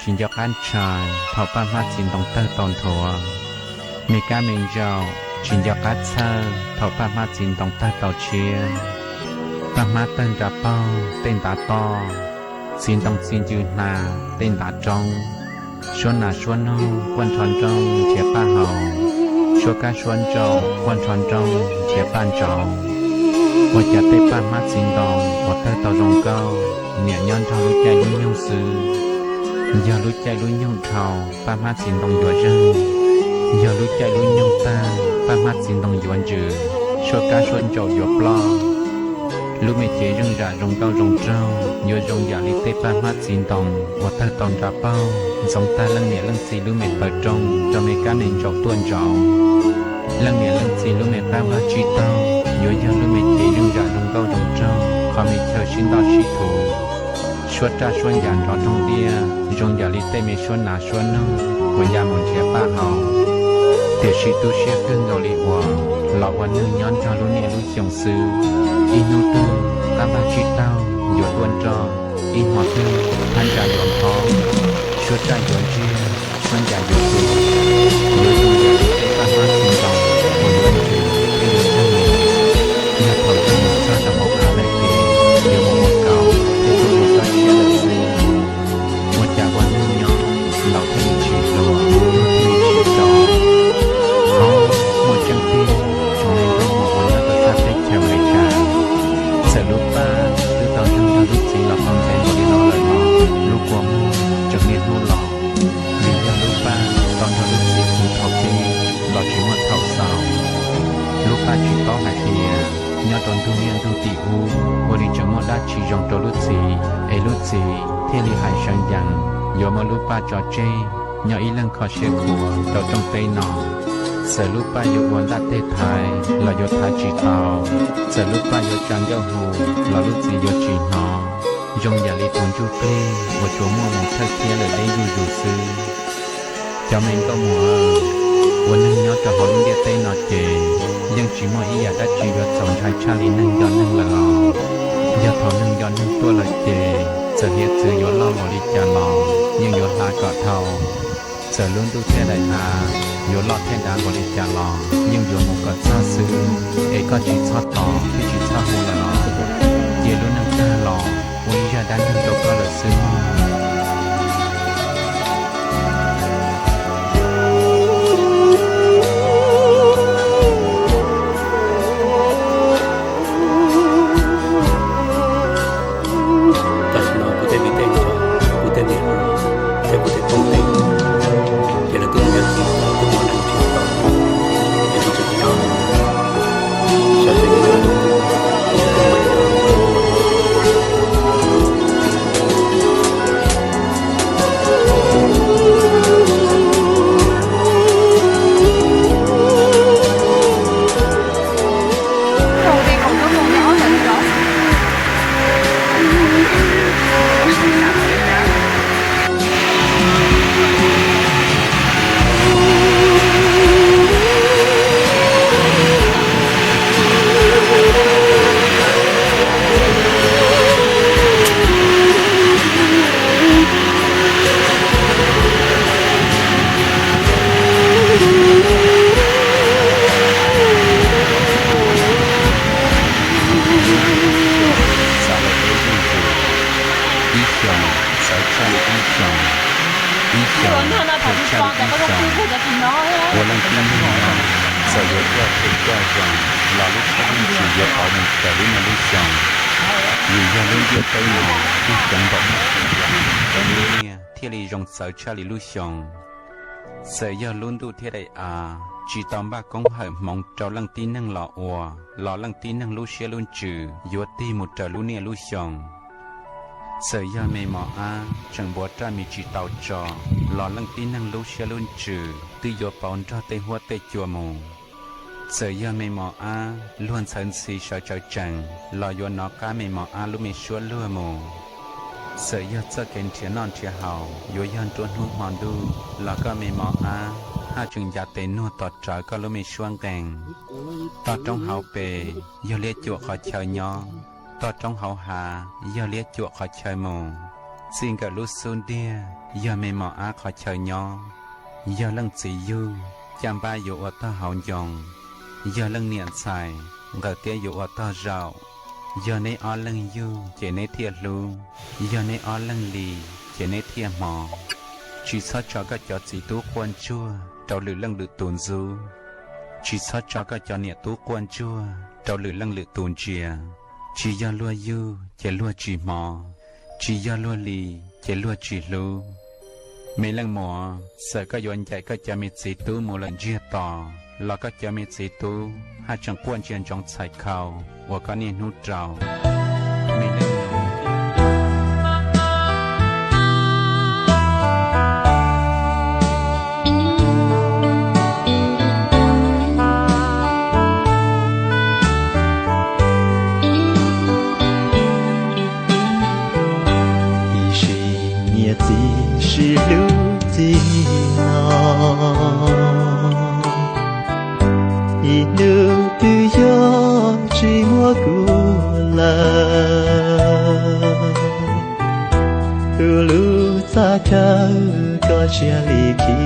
tsis nco qab ntshai thaum paj hmab txiv ntoo tawg tau nthuav. Me kab me ntsaum tsis nco qab txhawj thaum paj hmab txiv ntoo tawg tau tshiab. Paj hmab tawg nra paug tej ntav toj, txiv ntoo txi ncw hnav tej ntav roob. Suab nas suab noog quaj nrho nrooj nrhiav paj haus, suab kab suab ntsaum quaj nrho nrooj nrhiav paj ntsauv. Ua cas tej paj hmab txiv ntoo uas tawg tau zoo nkauj niam nyob nrog lub caij lub nyoog xwb. Yog lub caij lub nyoog dhau, paj hmab txiv ntoo yuav zeeg. Yog lub caij lub nyoog tag, paj hmab txiv ntoo yuav ntsws, suab kab suab ntsaum yuav ploj. Lub me cev zeej zam zoo nkauj zoo nraug yuav zoo yam li tej paj hmab txiv ntoo uas tawg tau nra paug ntxoov tag leej niam leej txiv lub me paws rooj rau me kab me ntsaum tuaj ntsauv. Leej niam leej txiv lub me qab vaj tsib taug yuav yog lub me cev zeej zam zoo nkauj zoo nraug qhov me chaw sib ntoj sib thuv. Suab raj suab ncas nrov roob tiaj zoo yam li tej me suab nas suab noog uas ya mus nrhiav paj haus. Tiam sis tu siab kawg nkaus li uas los ua neeg nyob nrog lub niaj lub xyoo xwb. Ib hnub twg qab vaj tsib taug yuav tuaj nroj, ib hmo twg phab ntsa yuav phob, suab raj yuav ntsiag, suab ncas yuav tu, yuav zoo yam li tej paj hmab txiv ntoo uas yuav ntsws thiab yuav zeeg. Yog thaum yuav mus txog rau hauv av lawm ces yuav mus ua kaus thiab tuaj ua tsob tshiab lawm xwb. Ua cas ua neeg nyob laus thiaj li tsis hluas, tuag thiaj li tsis tsaus. Ob, muaj tseeb tiag, tsoom neeg nkauj muam uas nyob rau sab teb chaws Amelikas, txawm lub paj twb tau zeeg nrog lub txiv los tau ntev npaum li no lawm los lub kua muag tseem niaj hnub los. Vim yog lub paj tau nrog lub txiv puv thaum pib los tsis muaj thaum xaus. Lub paj tsis paub hais tias nyob rau ntug niaj ntug tim ub ua li tseem muaj dab tsi zoo rau lub txiv es lub txiv thiaj li hais seev yees yuav muab lub paj tso tseg nyob ib leeg kho siab khuav rau rooj teb no. Txawm lub paj yuav ua ntaj teg thaiv los yuav thaiv tsis tau, txawm lub paj yuav tsa nkauj hu los lub txiv yuav tsis hnov, zoo yam li tus ntsuj plig uas tsuas muaj mus thawj thiab lawm deb zuj zus xwb. Cov me nkauj muam, ua neeg nyob rau hauv lub ntiaj teb no ces yeej tsis muaj ib yam dab tsi yuav txaus ntshai tshaj li neeg nco neeg lawm os. Yog thaum neeg nco neeg tuaj lawm ces txawm hiav txwv yuav loj npaum li cas los yeej yuav hla kom dhau. Txawm lub ntuj thiab daim av yuav loj thiab dav npaum li cas los yeej yuav mus kom txog xwb, es koj tsis txhob tos thiab tsis txhob hu lawm los. Cia lub neej tag los ua ib zaj dab neeg rau koj lawm xwb mog. Tam sim no kuv tej viv tej ncuav, kuv tej niam hluas thiab kuv tej phooj tej, ces lawv twb mus nyob txog tom kuv tus neeg tsis tau, ces kuv tseem nyob, xyov tseem nyob, kuv tseem tuaj mas xyov. Xav lawm peb zuj zus, ib xyoos txawv tshaj li ib xyoos, ib xyoos phem tshaj li ib xyoos. Ua leej tib neeg no, txawm yuav coj phem coj zoo los lub siab lub ntsws yuav pauv mus raws lub niaj lub xyoos. Vim yog lub ntiaj teb no kuj ceev npaum muaj tseem yog lub niaj thiaj li zoo txawv tshaj li lub xyoos. Txawm yog lub ntuj thiab daim av tsis tau npaj koob hawm hmoov rau leej tib neeg los ua, los leej tib neeg lub siab lub ntsws yuav tig mus raws lub niaj lub xyoos. Txawm yog me mos ab tseem npuav raj mis tsis tau tso, los leej tib neeg lub siab lub ntsws twb yuav pauv nrog tej huab tej cua mus. Txawm yog me mos ab luag ntxhawv ntxhi sawv tsawv tsees los yuav nov qab me mos ab lub me suab luag mus. Txawm yog txoj kev nrhiav noj nrhiav haus yuav yog nruab hnub hmo ntuj los koj me mos ab haj tseem ncav tes nuag tos rawv koj lub me suab nqees. Toj roob hauv pes yog liab cuam qhov chaw nyob, toj roob hauv hav yog liab cuam qhov chaw mus. Txij nkawm lub xub ntiag yog me mos ab qhov chaw nyob, yog leej txiv yug caj npab yuav ua tog hauv ncoo, yog leej niam ntxhais nqawm tiab yuav ua tog zaum. Yog neb ob leeg yug ces neb thiaj hlub, yog neb ob leeg li ces neb thiaj hmov. Tsis txhob tso koj cov txiv tub quaj ntsuag rau lwm leej lwm tus ntxub, tsis txhob tso koj cov niam tub quaj ntsuag rau lwm leej lwm tus ntsia. Tsis yog luag yug ces luag tsis hmov, tsis yog luag li ces luag tsis hlub. Me leej muam, txawm koj yuav ncaim koj cov me txiv tub mus lawm ntsiag to los koj cov me txiv tub haj tseem quaj ntsia ntsoov txhais khau uas koj niaj hnub rau. Ib sim niam txiv sib hlub txij no, ib hnub twb yuav tsis muaj kuv lawm. Kuv lub txoj chaw koj cia li khi,